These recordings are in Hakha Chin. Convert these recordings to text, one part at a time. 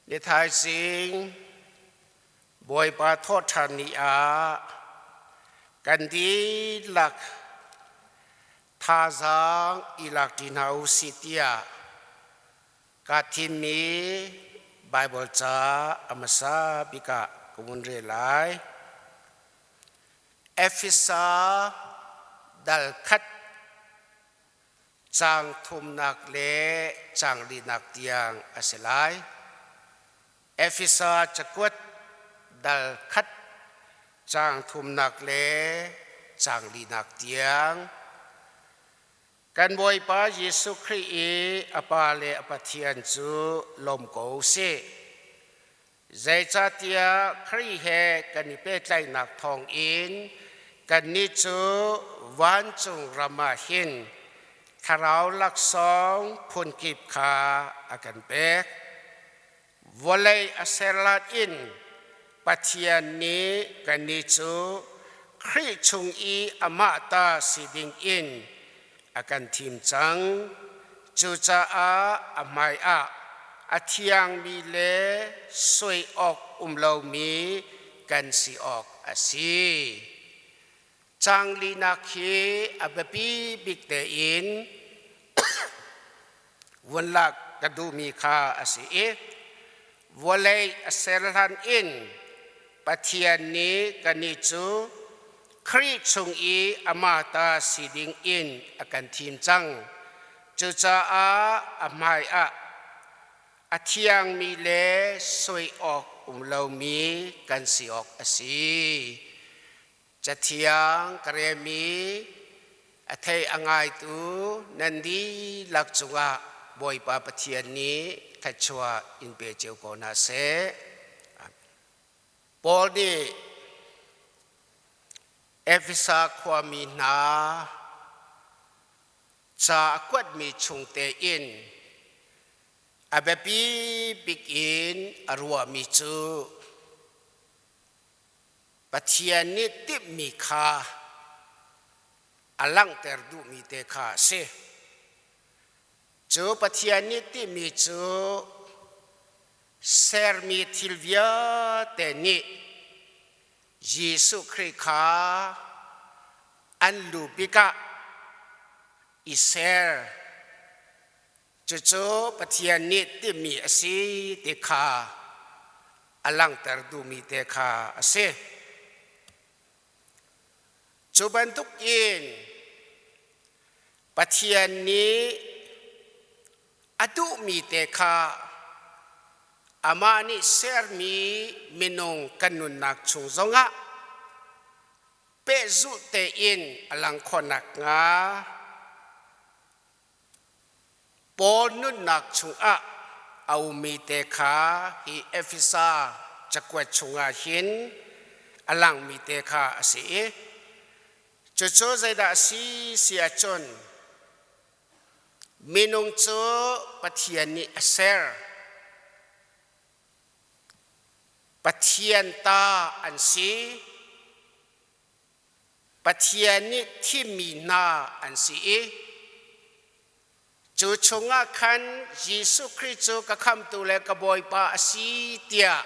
Ni thaizing Bawipa thawhṭhan ni ah kan dihlak thazaang i lak ṭi hna u sih tiah kaa thimmi Baibal ca a hmasa bik ah ka vun rel lai. Efesa dal khat caang thumnak le caang linak tiang a si lai. Efesa cakuat dal khat caang thumnak le caang linak tiang. Kan Bawipa Jesuh Khrih i a Pa le a Pathian cu lawm ko sih. Zeicahtiah Khrih he kan i pehtlaihnak thawngin kannih cu vancung ram ah hin thlarau laksawng phunkip kha a kan pek. Vawlei a serlat in Pathian nih kannih cu Khrih chung i amah ta si dingin a kan thim cang. Cucaah a hmaiah a thiangmi le soi awk um lomi kan si awk a si. Caang linak hi a biapi bik tein vun lak ka duhmi kha a si i vawlei a ser hlan in Pathian nih kannih cu Khrih chung i amah ta si ding in a kan thim cang. Cucaah a hmaiah a thiangmi le soi awk um lomi kan si awk a si. Cathiang ka relmi a thei a ngaitu nan dihlak cungah Bawipa Pathian nih thluachuah in pe cio ko hna seh. Paul nih Efesa khuami hna ca a kuatmi chung tein a biapi bik in a ruahmi cu Pathian nih timhmi kha a langhter duhmi te kha a si. Cu Pathian nih timhmi cu sermi thil vialte nih Jesuh Khrih kha an lu bik ah i ser. Cucu Pathian nih timhmi a si ti kha a langhter duhmi te kha a si. Cu bantuk in Pathian nih a duhmi te kha amah nih sermi minung kan nunnak chung zongah pehzulh tein a lang khawh nakhnga Paul nunnak chungah a ummi te kha hi Efesa cakuat chungah hin a langmi te kha a si i cucu zeidah a si si ahcun minung cu Pathian nih a ser. Pathian ta an si. Pathian nih thimmi hna an si i cu chungah khan Jesuh Khrih cu ka khamtu le ka Bawipa a si tiah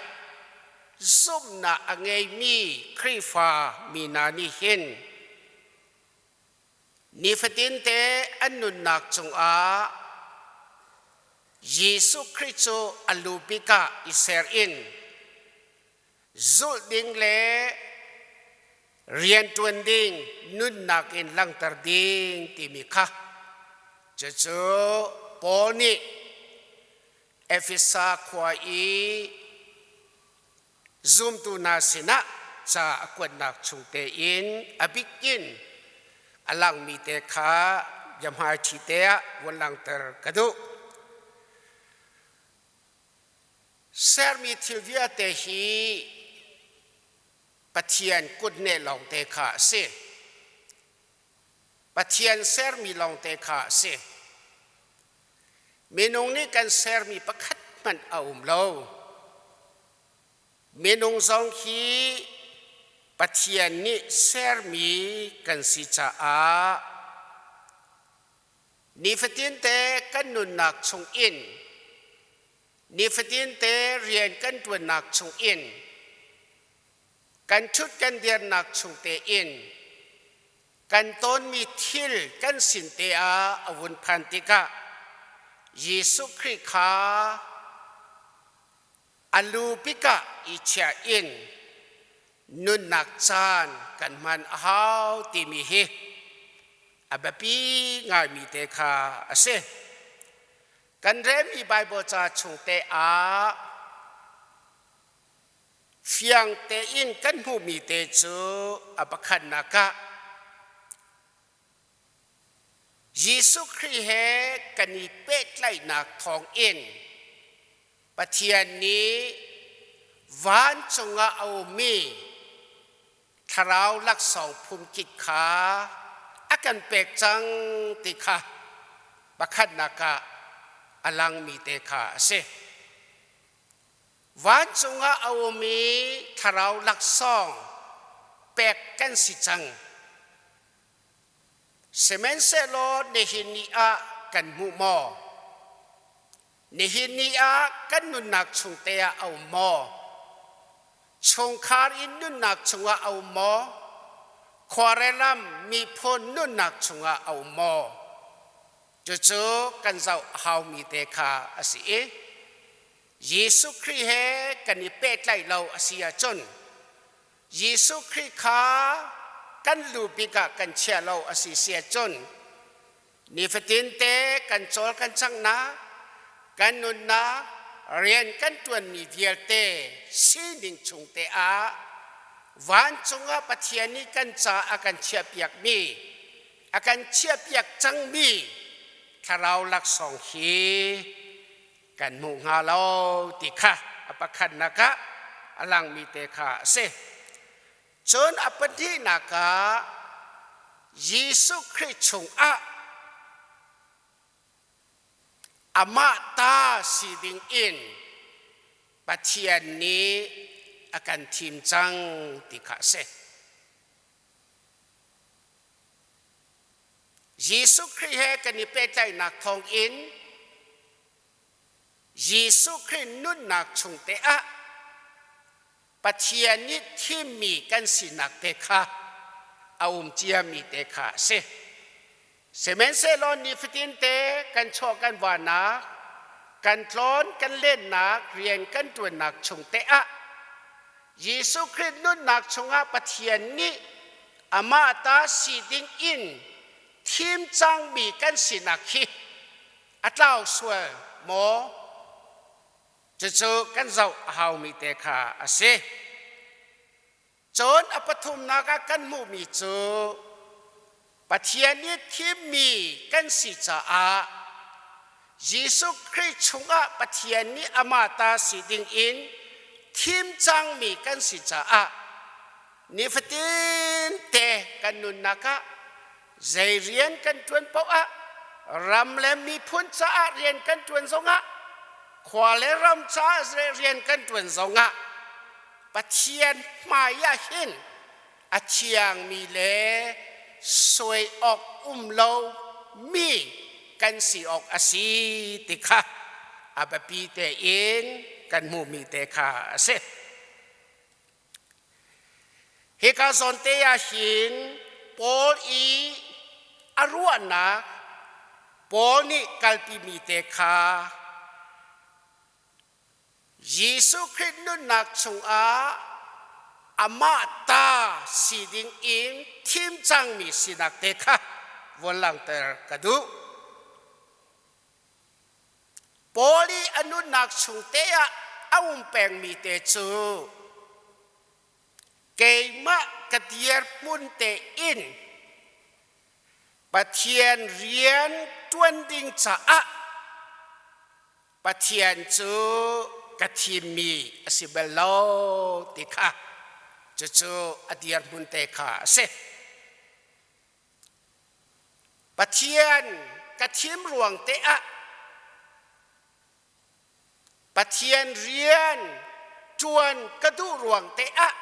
zumhnak a ngeimi Khrihfa mi hna nih hin nifatinte an nunnak cungah Jesuh Khrih cu a lu bik ah i ser in zulh ding le rianṭuan ding nunnak in langhter ding timi kha cucu Paul nih Efesa khua i zumtu hna sinah ca a kuatnak chung tein a bik in a langmi te kha biahmaiṭhi te ah vun langhter ka duh. Sermi thil vialte hi Pathian kutneh lawngte kha a si. Pathian sermi lawngte kha a si. Minung nih kan sermi pakhat hmanh a um lo. Minung zong hi Pathian nih sermi kan si caah nifatinte kan nunnak chungin. Nifatin te rian kan ṭuannak chung in kan ṭhut kan dirnak chung tein kan tawnmi thil kan sin te ah a vun phan tikah Jesuh Khrih kha a lu bik ah i chiah in nunnak caan kan hman a hau timi hi a biapi ngaimi te kha a si. Kan relmi Baibal ca chung te ah fiang tein kan hmuhmi te cu a pakhatnak ah Jesuh Khrih he kan i pehtlaihnak thawngin Pathian nih vancung ah a ummi thlarau laksawng phunkip kha a kan pek cang ti kha pakhatnak ah a langmi te kha a si. Vancung ah a um i thlarau laksawng pek kan si cang. Sihmanhsehlaw nihin ni ah kan hmu maw? Nihin ni ah kan nunnak chung te ah a um maw? Chungkhar in nunnak chungah a um maw? Khuare lam miphun nunnak chungah a um maw? Cucu kan zoh a haumi te kha a si i Jesuh Khrih he kan i pehtlaih lo a si ahcun Jesuh Khrih kha kan lu bik ah kan chia lo a si si ahcun nifatin te kan cawl kan canghnak kan nunnak rian kan ṭuanmi vialte sining chung te ah vancung ah Pathian nih kan ca a kan chiahpiakmi a kan chiahpiak cangmi thlarau laksawng hi kan hmuh hnga lo ti kha a pakhatnak ah a langmi te kha a si. Cun a pahnihnak ah Jesuh Khrih chungah amah ta si ding in Pathian nih a kan thim cang ti kha a si. Jesuh Khrih he kan i pehtlaihnak thawngin Jesuh Khrih nunnak chung te ah Pathian nih thimmi kan sinak te kha a um ciami te kha a si. Sihmanhsehlaw nifatin te kan chuah kan vanak, kan tlawn kan lennak, rian kan ṭuannak chung te ah Jesuh Khrih nunnak chungah Pathian nih amah ta si ding in thim cangmi kan sinak hi a tlau sual maw? Cucu kan zoh a haumi te kha a si. Cun a pathumnak ah kan hmuhmi cu Pathian nih thimmi kan si caah Jesuh Khrih chungah Pathian nih amah ta si dingin thim cangmi kan si caah nifatin te kan nunnak ah zei rian kan ṭuan paoh ah ram le miphun caah rian kan ṭuan zongah khua le ram caah rian kan ṭuan zongah Pathian hmai ah hin a thiangmi le soi awk um lo mi kan si awk a si ti kha a biapi tein kan hmuhmi te kha a si. Hika zawn te ah hin Paul i a ruahnak Paul nih kalpimi te kha Jesuh Khrih nunnak chungah amah ta si ding in thim cangmi sinak te kha von langhter ka duh. Paul i a nunnak chung te ah a um pengmi te cu keimah ka dirhmun tein Pathian rian ṭuan ding caah Pathian cu ka thimmi a si bal lo ti kha cucu a dirhmun te kha a si. Pathian ka thim ruang te ah Pathian rian ṭuan ka duh ruang te ah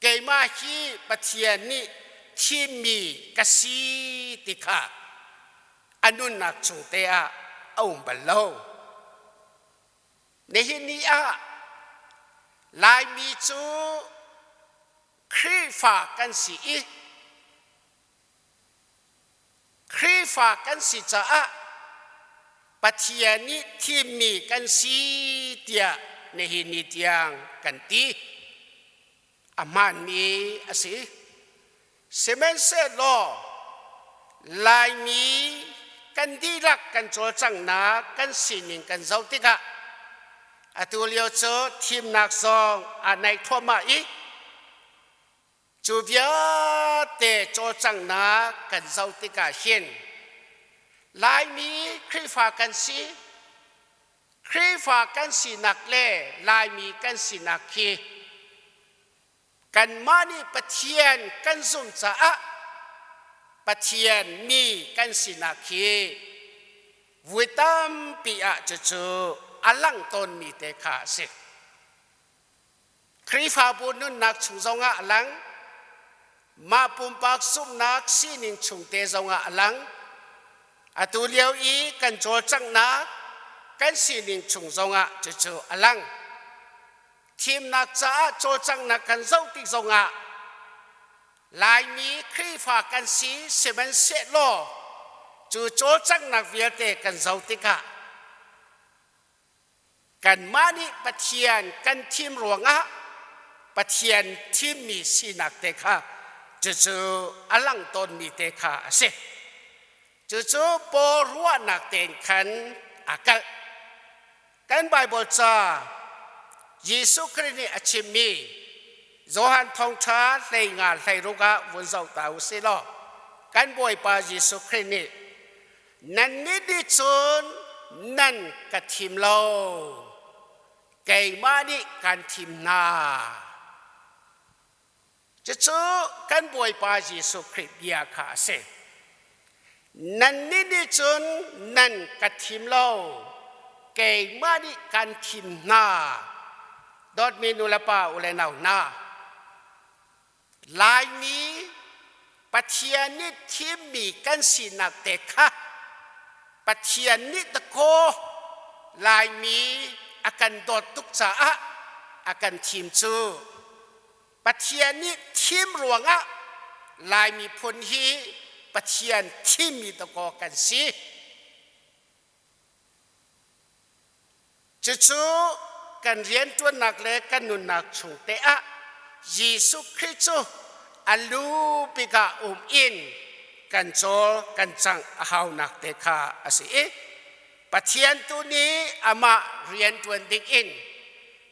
keimah hi Pathian nih thimmi ka si ti kha a nunnak chung te ah a um bal lo. Nihin ni ah Laimi cu Khrihfa kan si i Khrihfa kan si caah Pathian nih thimmi kan si tiah nihin ni tiang kan ti. A hmaanmi a si. Sihmanhsehlaw Laimi kan dihlak kan cawlcanghnak kan sining kan zoh tikah atu lio cu thimnak zong aa naih thluahmah i cu vialte cawlcanghnak kan zoh tikah hin Laimi Khrihfa kan si, Khrihfa kan sinak le Laimi kan sinak hi Kanmah nih Pathian kan zumh caah Pathian mi kan sinak hi vui tampi ah cucu a lang tawnmi te kha a si. Khrihfabu nunnak chung zongah a lang, mah pumpak zumhnak sining chung te zongah a lang. Atu lio i kan cawlcanghnak kan sining chung zongah cucu a lang. Thimnak caah cawlcanghnak kan zoh tik zongah Laimi Khrihfa kan si sihmanhsehlaw cu cawlcanghnak vialte kan zoh tikah kanmah nih Pathian kan thim ruangah Pathian thimmi sinak te kha cucu a lang tawnmi te kha a si. Cucu Paul ruahnak tein khan aa kalh. Kan Baibal ca Jesuh Khrih nih a chimmi Johan Thawngṭha 15 16 ah vun zoh ta u sih law kan Bawipa Jesuh Khrih nih nannih nih cun nan ka thim lo keimah nih kan thim hna. Cucu kan Bawipa Jesuh Khrih bia kha a si. Nannih nih cun nan ka thim lo, keimah nih kan thim hna. Dawtmi nu le pa u le nau hna, Laimi Pathian nih thimmi kan sinak te kha Pathian nih dakaw Laimi a kan dawt tuk caah a kan thim cu. Pathian nih thim ruangah Lai miphun hi Pathian thimmi dakaw kan si. Cucu kan rianṭuannak le kan nunnak chung te ah Jesuh Khrih cu a lu bik ah um in kan cawl kan cangh a haunak te kha a si i Pathian tu nih amah rianṭuan ding in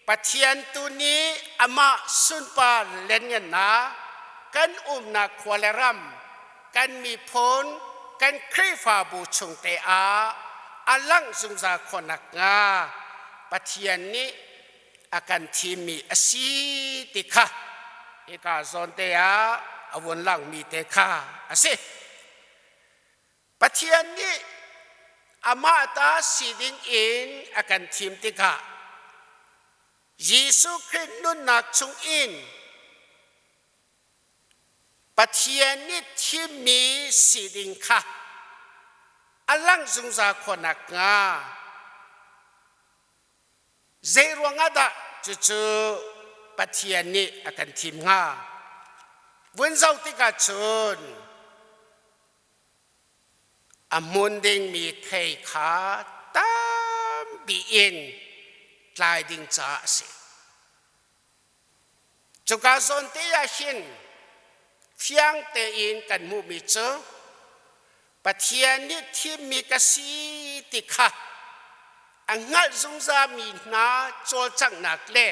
Pathian tu nih amah sunpar lianngannak kan umnak khua le ram kan miphun kan Khrihfabu chung te ah a langh zungzal khawh nakhnga Pathian nih a kan thimmi a si ti kha hika zawn te ah a vun langmi te kha a si. Pathian nih amah ta si ding in a kan thim tikah Jesuh Khrih nunnak chung in Pathian nih thimmi si ding kha a lang zungzal khawh nakhnga zei ruangah dah cucu Pathian nih a kan thim hnga? Vun zoh tikah cun A hmun dingmi thei kha tampi in tlai ding caah a si. Cuka zawn te ah hin fiang tein kan hmuhmi cu Pathian nih thimmi ka si ti kha a hngalh zungzalmi hna cawlcanghnak le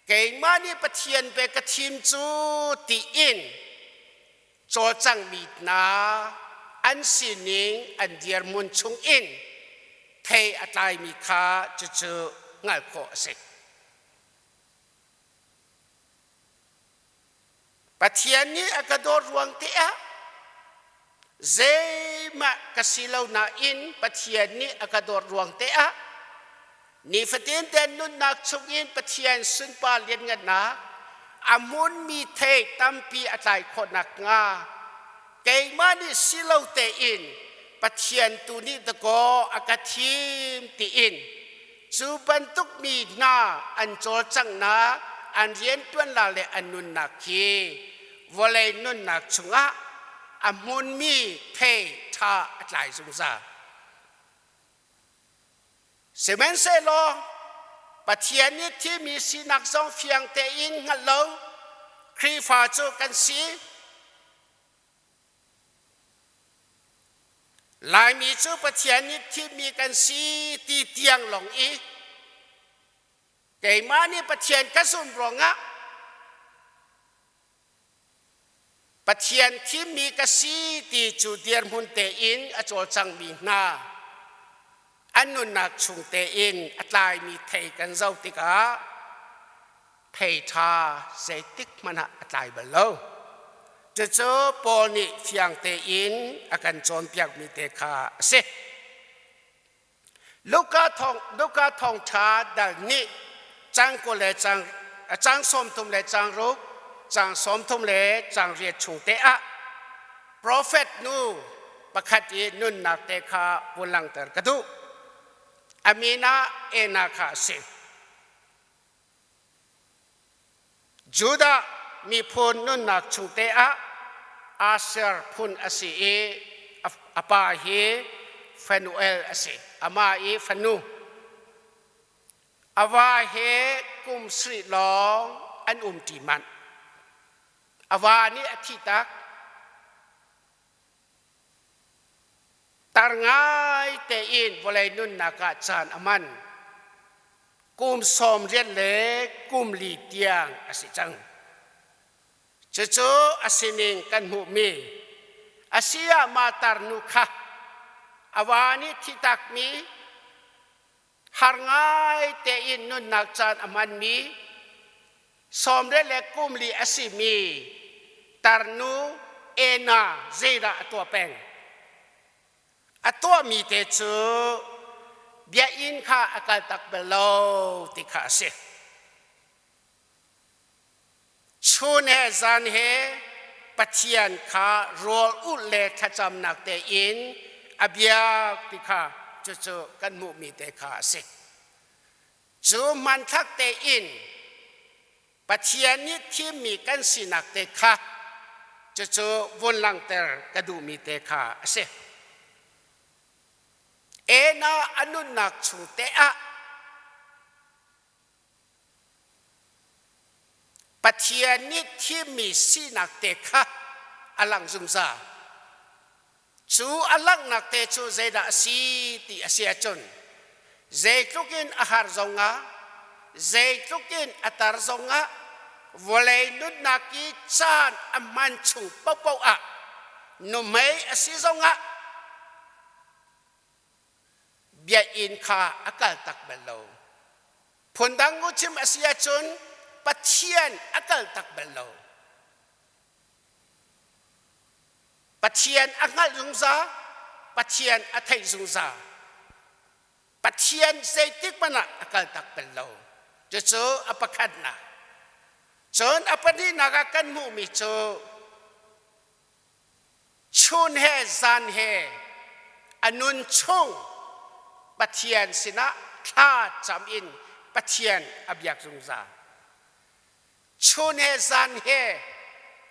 keimah nih Pathian pe ka thim cu tiin cawlcangmi hna an sining an dirhmun chungin thei a tlaimi kha cucu hngalh khawh a si. Pathian nih a ka dawt ruang te ah zeimah ka si lo nain Pathian nih a ka dawt ruang te ah nifatin te nunnak chungin Pathian sunpar lianngannak a hmunmi thei tampi a tlai khawh nakhnga keimah nih si lo tein Pathian tu nih dakaw a ka thim tiin. Cu bantuk mi hna an cawlcanghnak, an rianṭuan la le an nunnak hi vawlei nunnak chungah a hmunmi thei ṭha a tlai zungzal. Sihmanhsehlaw Pathian nih thimi sinak zong fiang tein hngalh lo Khrihfa cu kan si. Laimi cu Pathian nih thimmi kan si ti tiang lawng i keimah nih Pathian ka zumh ruangah Pathian thimmi ka si ti cu dirhmun tein a cawlcangmi hna an nunnak chung tein a tlaimi thei kan zoh tikah thei ṭha zeitik hmanh ah a tlai bal lo. Cucu Paul nih fiang tein a kan cawnpiakmi te kha a si. Luka thawngṭha dal nih cang 20 le cang 30 le cang 6, cang 30 le cang 8 chung te ah profet nu pakhat i nunnak te kha vun langhter ka duh. A min ah Ena kha a si. Judah miphun nunnak chung te ah Asher phun a si i a pa hi Fanuel a si. Amah i fanu. A va he kum sarih lawng an umṭi manh. A va nih a thih tak. Tar ngai tein vawlei nunnak ah caan a man. Kum 80 le kum 4 tiang a si cang. Cucu a sining kan hmuhmi a si ah mah tarnu kha a va nih thitakmi har ngai tein nunnak caan a hmanmi 80 le kum 4 a simi tarnu Ena zeidah a tuah peng? A tuahmi te cu biakinn kha a kaltak bal lo ti kha a si. Chun he zan he Pathian kha rawl ulh le thlacamnak tein a biak ti kha cucu kan hmuhmi te kha a si. Cu hmanthlak tein Pathian nih thimmi kan sinak te kha cucu vun langhter ka duhmi te kha a si. Ena a nunnak chung te ah Pathian nih thimmi sinak te kha a lang zungzal. Cu a langhnak te cu zeidah a si ti a si ahcun zeitluk in a har zongah, zeitluk in a tar zongah vawlei nunnak i caan a hman chung paohpaoh ah nuhmei a si zongah biakinn kha a kaltak bal lo. Phundang u chim a si ahcun Pathian a kaltak bal lo. Pathian a hngalh zungzal, Pathian a theih zungzal. Pathian zeitik hmanh ah a kaltak bal lo. Cucu a pakhatnak. Cun a pahnihnak ah kan hmuhmi cu Chun he zan he a nun chung Pathian sinah thla cam in Pathian a biak zungzal. Chun he zan he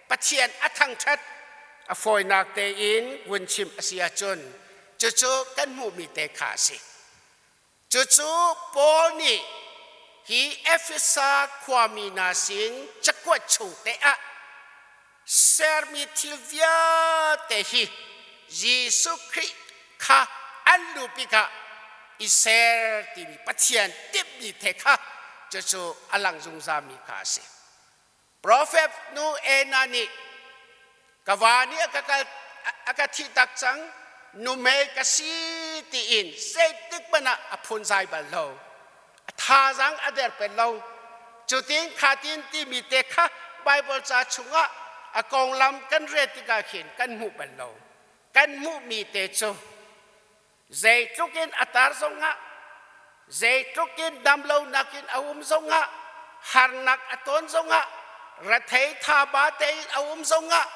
Pathian a thangṭhat a fawinak tein vun chim a si ahcun cucu kan hmuhmi te kha a si. Cucu Paul nih hi Efesa khuami hna sin cakuat chung te ah sermi thil vialte hi Jesuh Khrih kha an lupi kha i ser timi Pathian timhmi the kha cucu a lang zungzalmi kha a si. Profet nu Ena nih ka va nih a ka kal a ka thih tak cang numei ka si tiin zeitik hmanh ah a phunzai bal lo a thazaang a der pen lo cutin khatin timi te kha Bible ca chungah a konglam kan rel tikah khin kan hmuh bal lo kan hmuhmi te cu zeitluk in a tar zongah zeitluk in damlonak in a um zongah harnak a ton zongah rethei thaba tein a um zongah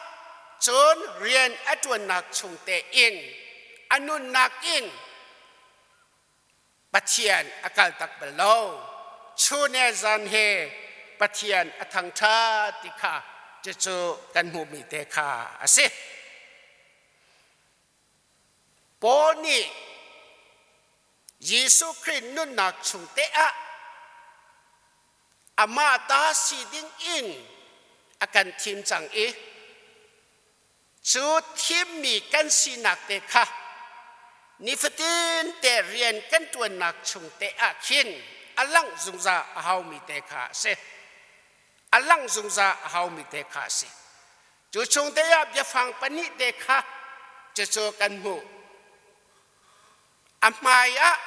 cun rian a ṭuannak chung tein a nunnak in. Pathian a kal tak bal lo. Chun he zan he Pathian a thangṭhat ti kha cucu kan hmuhmi te kha a si. Paul nih Jesuh Khrih nunnak chung te ah amah ta si ding in a kan thim cang i cu thimmi kan sinak te kha nifatin te rian kan ṭuannak chung te ah khin a langh zungzal a haumi te kha a si. A langh zungzal a haumi te kha a si. Cu chung te ah biafang pahnih te kha cucu kan hmuh. A hmai ah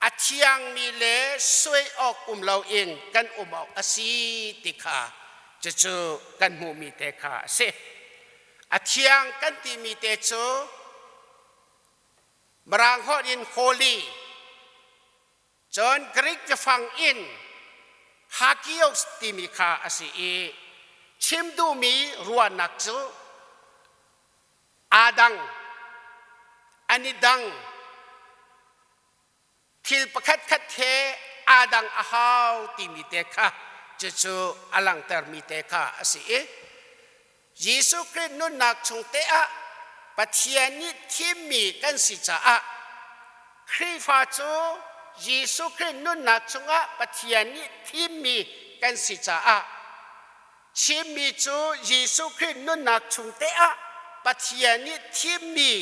a thiangmi le sui awk um loin kan um awk a si ti kha cucu kan hmuhmi te kha a si. A thiang kan timi te cu Mirang holh in holy, cun Greek biafang in hagios timi kha a si i chim duhmi ruahnak cu aa dang, an i dang. Thil pakhatkhat he aa dang a hau timi te kha cucu a langhtermi te kha a si i Jesuh Khrih nunnak chung te ah Pathian nih thimmi kan si caah Khrihfa cu Jesuh Khrih nunnak chungah Pathian nih thimmi kan si caah Chinmi cu Jesuh Khrih nunnak chung te ah Pathian nih thimmi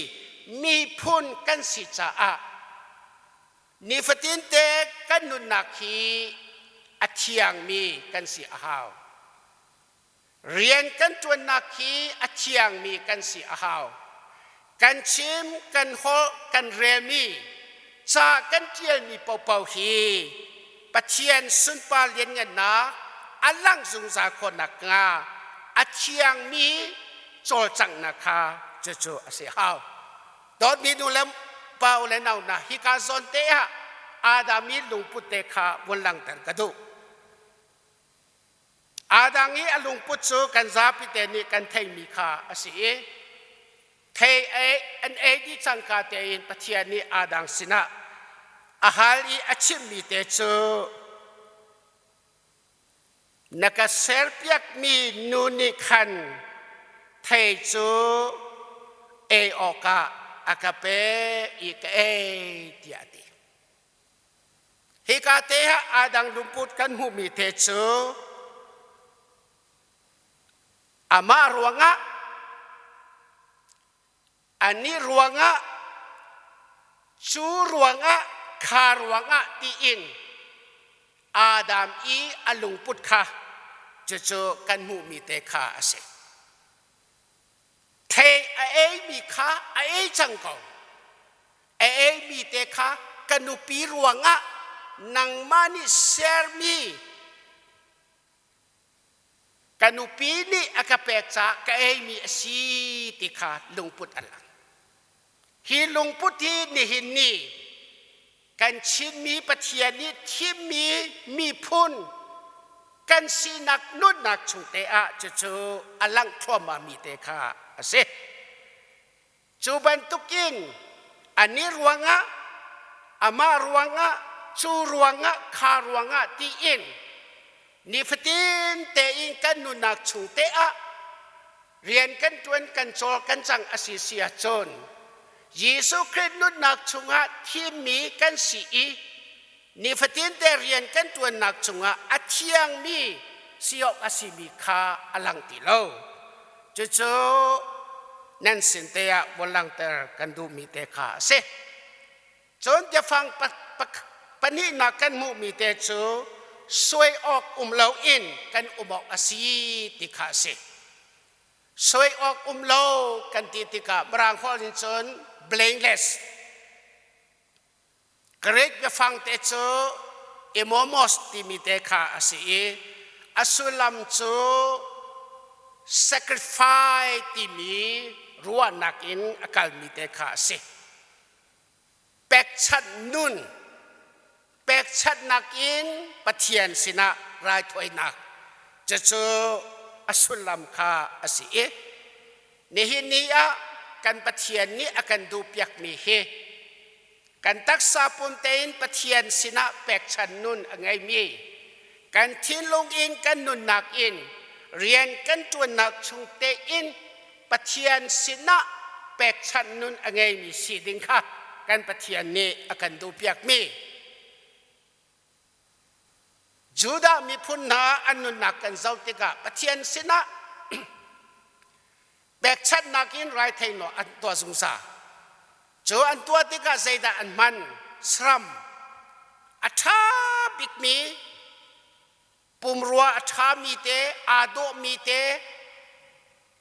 miphun kan si caah nifatinte kan nunnak hi a thiangmi kan si a hau. Rian kan ṭuannak hi a thiangmi kan si a hau. Kan chim, kan holh, kan relmi, ca kan ṭialmi paohpaoh hi Pathian sunpar lianngannak a langh zungzal khawh nakhnga a thiangmi cawlcanghnak kha cucu a si hau. Dawtmi nu le pa le nau hna, hika zawn te ah Adam i lungput te kha vun langhter ka duh. Adam i a lungput cu kan zapi te nih kan theihmi kha a si i thei ei an ei dih cangka tein Pathian nih Adam sinah a hal i a chimmi te cu na ka serpiakmi nu nih khan thei cu ei awkah a ka pe i ka ei tiah a ti. Hika te ah aa dang lungput kan hmuhmi te cu amah ruangah anih ruangah cu ruangah kha ruangah tiin Adam i a lungput kha cucu kan hmuhmi te kha a si. Thei a eimi kha a ei cang ko. A eimi te kha ka nupi ruangah nangmah nih sermi ka nupi nih a ka pek caah ka eimi a si ti kha lungput a lang. Hi lungput hi nihin ni kan Chinmi Pathian nih thimmi miphun kan sinak nunnak chung te ah cucu a langh thluahmahmi te kha a si. Cu bantukin anih ruangah, amah ruangah, cu ruangah, kha ruangah tiin nifatin tein kan nunnak chung te ah rian kan ṭuan kan cawl kan cang a si si ahcun Jesuh Khrih nunnak chungah thimmi kan si i nifatin te rian kan ṭuannak chungah a thiangmi si awk a simi kha a lang ti lo. Cucu nan sin te ah von langhter kan duhmi te kha a si. Cun biafang pahnihnak kan hmuhmi te cu suai awk um loin kan um awk a si ti kha a si. Suai awk um lo kan ti tikah Mirang holh in cun blameless. Greek biafang te cu emomos timi te kha a si i a sullam cu sacrifice timi ruahnak in a kalmi te kha a si. Pekchanh nun pekchanhnak in Pathian sinah raithawinak cucu a sullam kha a si i nihin ni ah kan Pathian nih a kan duhpiakmi hi Kan taksa pum tein Pathian sinah pekchanh nun a ngeimi, kan thinlung in kan nunnak in rian kan ṭuannak chung tein Pathian sinah pekchanh nun a ngeimi si ding kha kan Pathian nih a kan duhpiakmi. Judah miphun hna an nunnak kan zoh tikah Pathian sinah pekchanhnak in raithainawh an tuah zungzal. Cu an tuah tikah zeidah an hman? Saram a ṭha bikmi pumrua a ṭhami te aa dawhmi te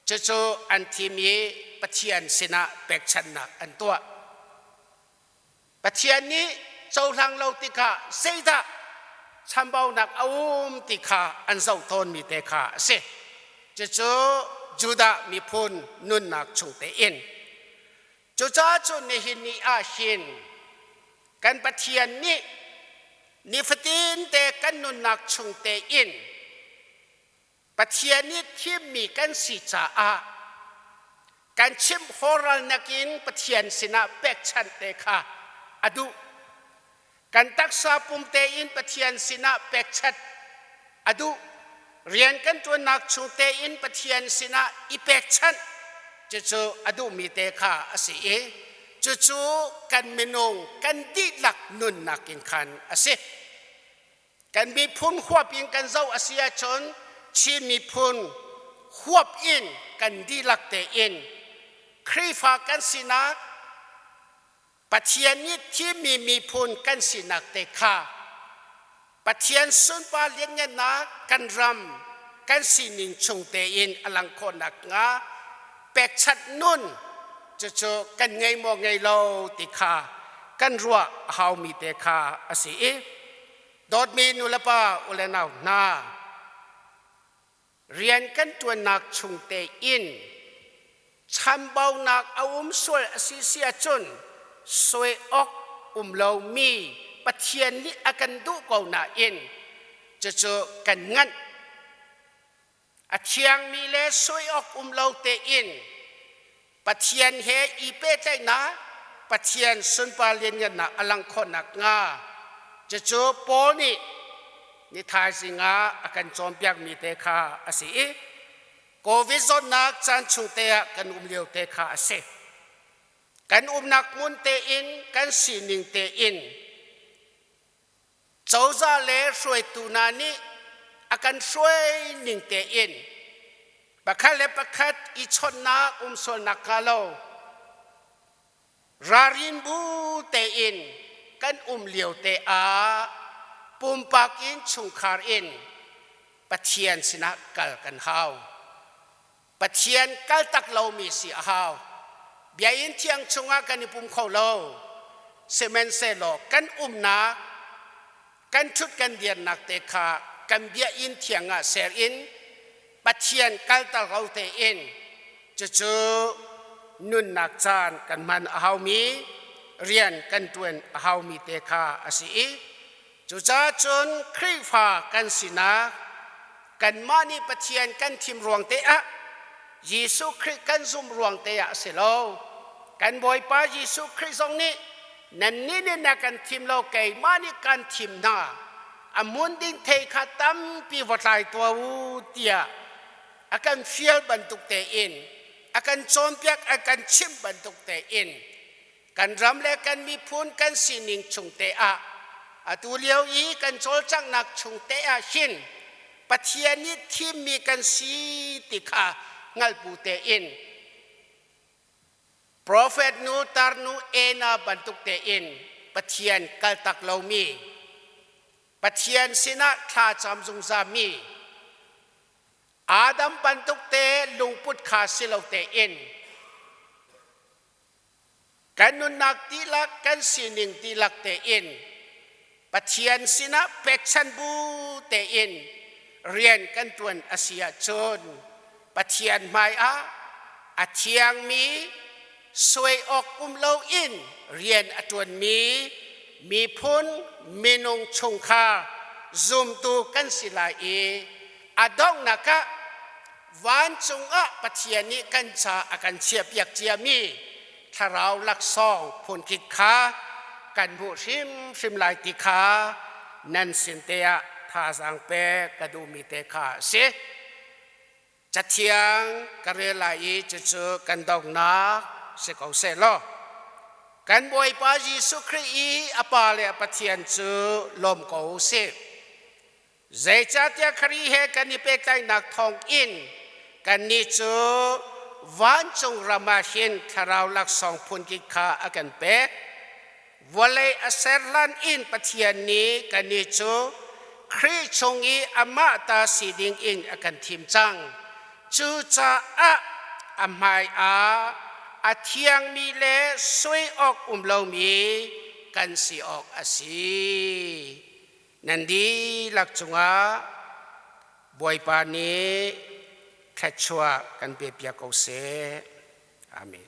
cucu an thim i Pathian sinah pekchanhnak an tuah. Pathian nih cohlang lo tikah zeidah chambaunak a um ti kha an zoh tawnmi te kha a si. Cucu Judah miphun nunnak chung tein. Cucaah cun nihin ni ah hin kan Pathian nih nifatin te kan nunnak chung tein Pathian nih thimmi kan si caah kan chimh hawral nakin Pathian sinah pekchanh te kha a duh. Kan taksa pum tein Pathian sinah pekchanh a duh. Rian kan ṭuannak chung tein Pathian sinah i pekchanh cucu a duhmi te kha a si i cucu kan minung kan dihlak nunnak in khan a si. Kan miphun huap in kan zoh a si ahcun Chin miphun huap in kan dihlak tein Khrihfa kan sinak Pathian nih thimmi miphun kan sinak te kha Pathian sunpar lianngannak kan ram kan sining chung tein a lang khawh nakhnga pekchanh nun cucu kan ngei maw ngei lo ti kha kan ruah a haumi te kha a si i dawtmi nulepa u le nau hna rian kan ṭuannak chung tein chambaunak a um sual a si si ahcun soi awk um lomi Pathian nih a kan duh ko nain cucu kan nganh. A thiangmi le soi awk um lo tein Pathian he i pehtlaihnak Pathian sunpar lianngannak a langh khawh nakhnga cucu Paul nih ni thaizing ah a kan cawnpiakmi te kha a si i COVID zawtnak caan chung te ah kan um lio te kha a si. Kan umnak hmun tein kan sining tein Cozah le hruaitu hna nih a kan hruai ning tein pakhat le pakhat i chawnhnak um sualnak hnga lo ralrin bu tein kan um lio te ah pumpak in chungkhar in Pathian sinah kal kan hau. Pathian kaltak lomi si a hau. Biakinn thiang chungah kan i pum kho lo. Sihmanhsehlaw kan umnak, kan ṭhut kan dirnak te kha kan biakinn thiang ah ser in Pathian kaltak lo tein cucu nunnak caan kan hman a haumi, rian kan ṭuan a haumi te kha a si i Cucaah cun Khrihfa kan sinak kanmah nih Pathian kan thim ruang te ah Jesuh Khrih kan zumh ruang te ah a si lo. Kan Bawipa Jesuh Khrih zong nih nannih nih na kan thim lo keimah nih kan thim hna a hmun ding thei kha tampi va tlai tuah u tiah a kan fial bantuk tein a kan cawnpiak a kan chimh bantuk tein kan ram le kan miphun kan sining chung te ah atu lio i kan cawlcanghnak chung te ah hin Pathian nih thimmi kan si ti kha hngalhbu tein profet nu tarnu Ena bantuk tein Pathian kaltak lomi Pathian sinah thla cam zungzalmi Adam bantuk te lungput kha si lo tein Kan nunnak dihlak, kan sining dihlak tein Pathian sinah pekchan bu tein rian kan ṭuan a si ahcun Pathian hmaiah a thiangmi suai awk um loin rian a ṭuanmi miphun minung chungkhar zumtu kan si lai i a donghnak ah Vancung ah Pathian nih kan ca a kan chiahpiak ciami thlarau laksawng phunkip kha kan hmuh hrimhrim lai ti kha nan sin te ah thazaang pek ka duhmi te kha a si. Cathiang ka rel lai i cucu kan donghnak si ko seh law. Kan Bawipa Jesuh Khrih i a Pa le a Pathian cu lawm ko u sih. Zeicahtiah Khrih he kan i pehtlaihnak thawngin kannih cu vancung ram ah hin thlarau laksawng phunkip kha a kan pek. Vawlei a ser hlan in Pathian nih kannih cu Khrih chung i amah ta si ding in a kan thim cang. Cucaah a hmai ah a thiangmi le soi awk um lomi kan si awk a si. Nan dihlak cungah Bawipa nih thluachuah kan pe piak ko seh. Amen.